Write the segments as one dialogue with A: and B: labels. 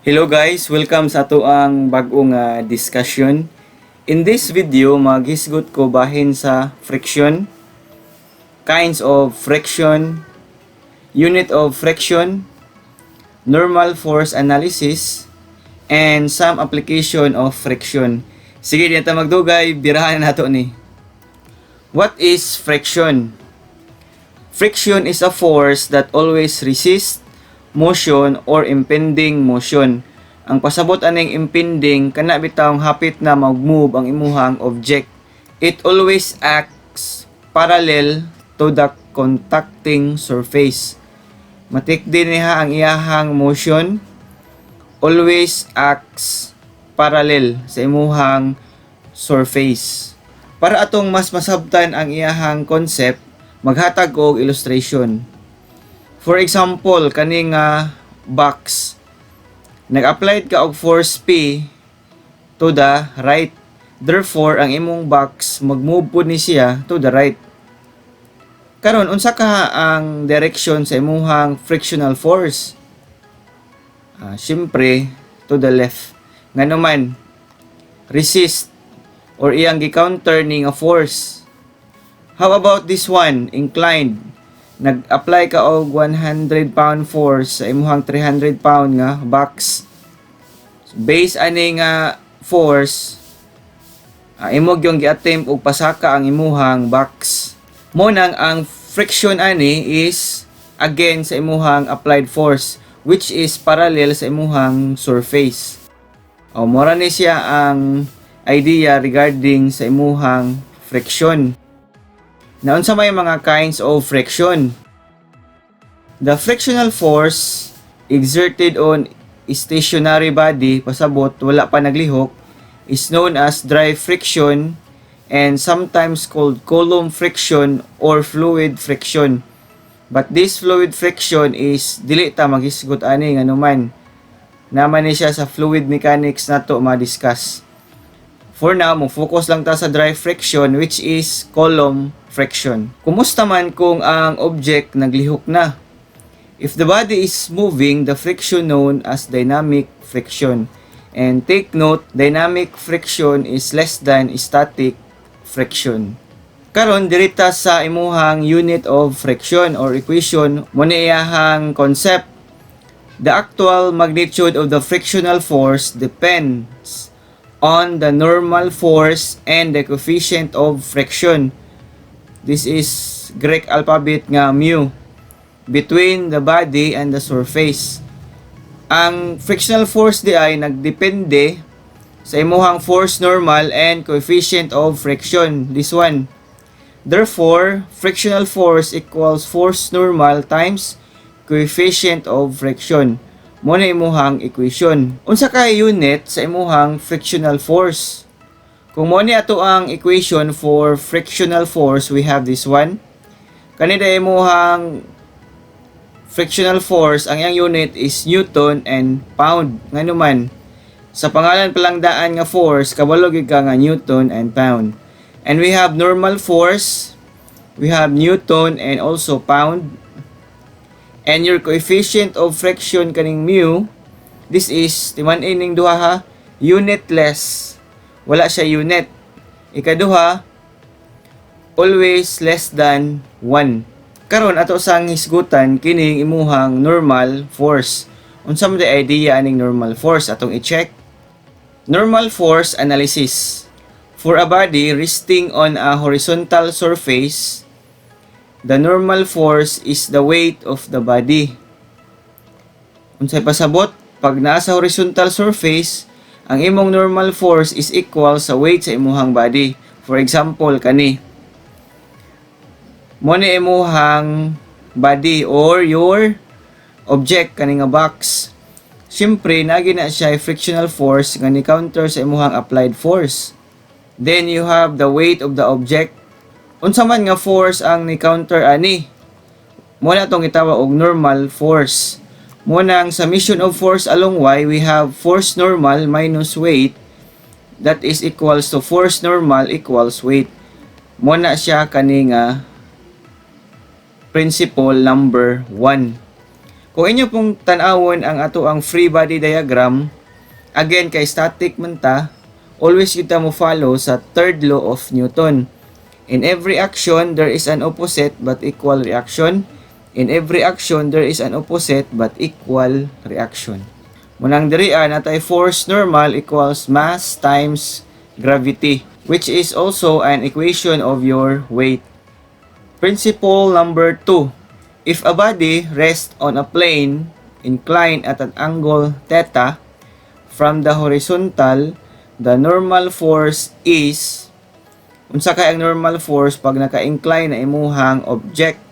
A: Hello guys, welcome sa ato ang bagong discussion. In this video, maghisgot ko bahin sa friction, kinds of friction, unit of friction, normal force analysis, and some application of friction. Sige, dito magdugay, birahan na nato ni. What is friction? Friction is a force that always resists motion or impending motion. Ang pasabot aning impending kana bitawng hapit na mag-move ang imuhang object. It always acts parallel to the contacting surface. Matik din niya ang iyahang motion always acts parallel sa imuhang surface. Para atong mas masabtan ang iyahang concept, maghatag og illustration. For example, kaning box, nag-apply ka og force P to the right. Therefore, ang imong box mag-move po ni siya to the right. Karon, unsa ka ang direction sa imong frictional force? Siyempre, to the left. Nga naman, resist or iyang gi-counter ni nga force. How about this one, inclined? Nag-apply ka og 100 pound force sa imuhang 300 pound nga box. Based ani nga force, imog yung gi-attempt og pasaka ang imuhang box. Mo nang ang friction ani is again sa imuhang applied force, which is parallel sa imuhang surface. Mora ni siya ang idea regarding sa imuhang friction. Naon sa may mga kinds of friction. The frictional force exerted on stationary body, pasabot wala pa naglihok, is known as dry friction and sometimes called column friction or fluid friction. But this fluid friction is dili ta maghisgot ani nganuman. Naman ni siya sa fluid mechanics nato ma-discuss. For now, mo-focus lang ta sa dry friction, which is column friction. Kumusta man kung ang object naglihok na? If the body is moving, the friction known as dynamic friction. And take note, dynamic friction is less than static friction. Karon dirita sa imuhang unit of friction or equation, mo ni iyahang concept. The actual magnitude of the frictional force depends on the normal force and the coefficient of friction. This is Greek alphabet nga mu between the body and the surface. Ang frictional force di ay nagdepende sa imuhang force normal and coefficient of friction, this one. Therefore, frictional force equals force normal times coefficient of friction. Mo na imuhang equation. Unsa kay unit sa imuhang frictional force? Kung mo ni ato ang equation for frictional force, we have this one. Kanina imuhang frictional force, ang iyang unit is Newton and pound. Nganuman, sa pangalan palang daan nga force, kabalo gid ka nga Newton and pound. And we have normal force, we have Newton and also pound. And your coefficient of friction kaning mu, this is, timan-in ning duha ha, unitless. Wala siya unit. Ikaduha, always less than 1. Karon ato sang hisgutan kining imuhang normal force. Unsa man di idea aning normal force atong i-check? Normal force analysis. For a body resting on a horizontal surface, the normal force is the weight of the body. Unsay pasabot? Pag nasa horizontal surface, ang imong normal force is equal sa weight sa imuhang body. For example, kani. Mo ni imuhang body or your object kani nga box. Siyempre, nagi na siya frictional force nga ni counter sa imuhang applied force. Then you have the weight of the object. Unsa man nga force ang ni counter ani? Mo na tong gitawag og normal force. Mo nang summation of force along y, we have force normal minus weight, that is equals to force normal equals weight. Mo na siya kani nga principle number 1. Kung inyo pong tanawon ang ato ang free body diagram, again kay static man ta, always kita mo follow sa third law of Newton. In every action, there is an opposite but equal reaction. In every action, there is an opposite but equal reaction. Munang dirian natay force normal equals mass times gravity, which is also an equation of your weight. Principle number 2. If a body rests on a plane inclined at an angle theta from the horizontal, the normal force is, unsa kay ang normal force pag naka-incline na imuhang object?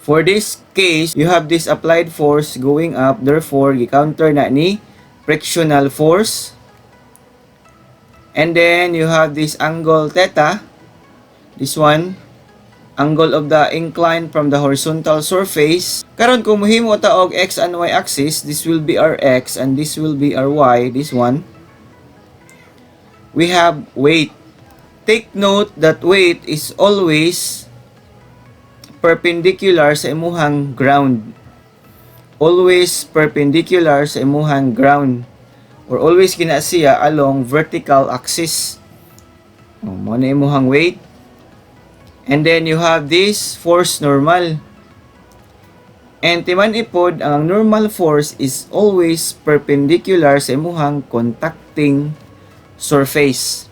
A: For this case, you have this applied force going up, therefore gi-counter na ni frictional force. And then you have this angle theta, this one, angle of the incline from the horizontal surface. Karon kung mohimo ta og x and y axis, this will be our x and this will be our y, this one. We have weight. Take note that weight is always perpendicular sa imuhang ground. Always perpendicular sa imuhang ground. Or always kina siya along vertical axis. Mo na imuhang weight. And then you have this force normal. And timan ipod, ang normal force is always perpendicular sa imuhang contacting surface.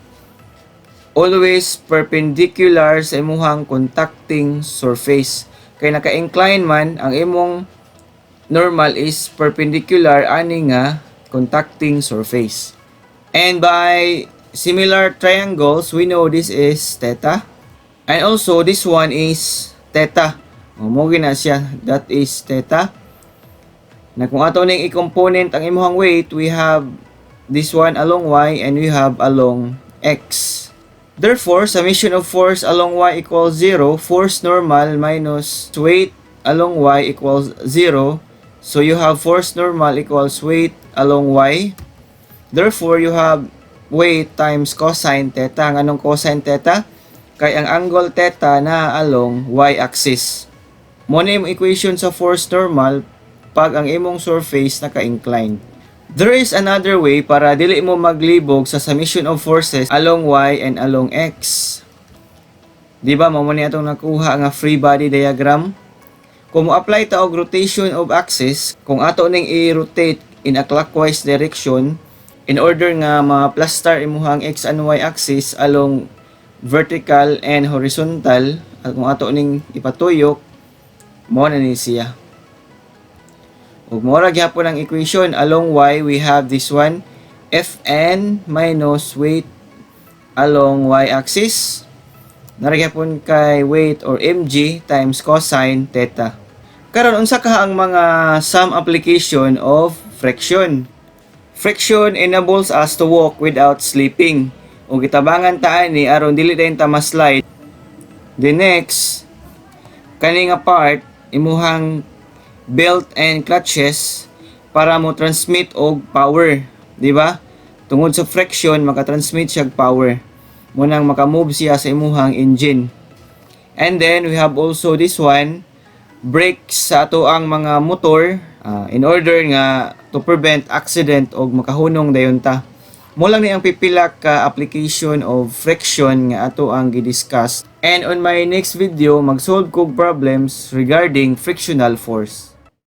A: Always perpendicular sa imuhang contacting surface. Kay naka-incline man, ang imong normal is perpendicular ani nga contacting surface. And by similar triangles, we know this is theta. And also, this one is theta. Mo gina siya, that is theta. Na kung ato ning i-component ang imong weight, we have this one along y and we have along x. Therefore, summation of force along y equals 0. Force normal minus weight along y equals 0. So you have force normal equals weight along y. Therefore, you have weight times cosine theta. Anong cosine theta? Kay ang angle theta na along y-axis. Mo na yung equation sa force normal pag ang imong surface naka-incline. There is another way para dili mo maglibog sa summation of forces along y and along x. Diba, mo ni atong nakuha nga free body diagram. Kung mo-apply ta og rotation of axis, kung ato ning i-rotate in a clockwise direction, in order nga ma-plaster imuhang x and y axis along vertical and horizontal, at kung ato ning ipatuyok, mo na ni siya. Ug mora gyapon ang equation along y, we have this one, Fn minus weight along y-axis. Naragyapon kay weight or mg times cosine theta. Karon unsa ka ang mga some application of friction? Friction enables us to walk without slipping. Ug gitabangan ta ani aron dili dayon ta ma-slide. The next, kani nga part imuhang belt and clutches para mo transmit og power, di ba? Tungod sa friction maka-transmit siya og power. Munang maka-move siya sa imuhang engine. And then we have also this one, brakes sa ato ang mga motor in order nga to prevent accident og makahunong dayon ta. Mo lang ni ang pipila ka application of friction nga ato ang gi-discuss. And on my next video, mag-solve kog problems regarding frictional force.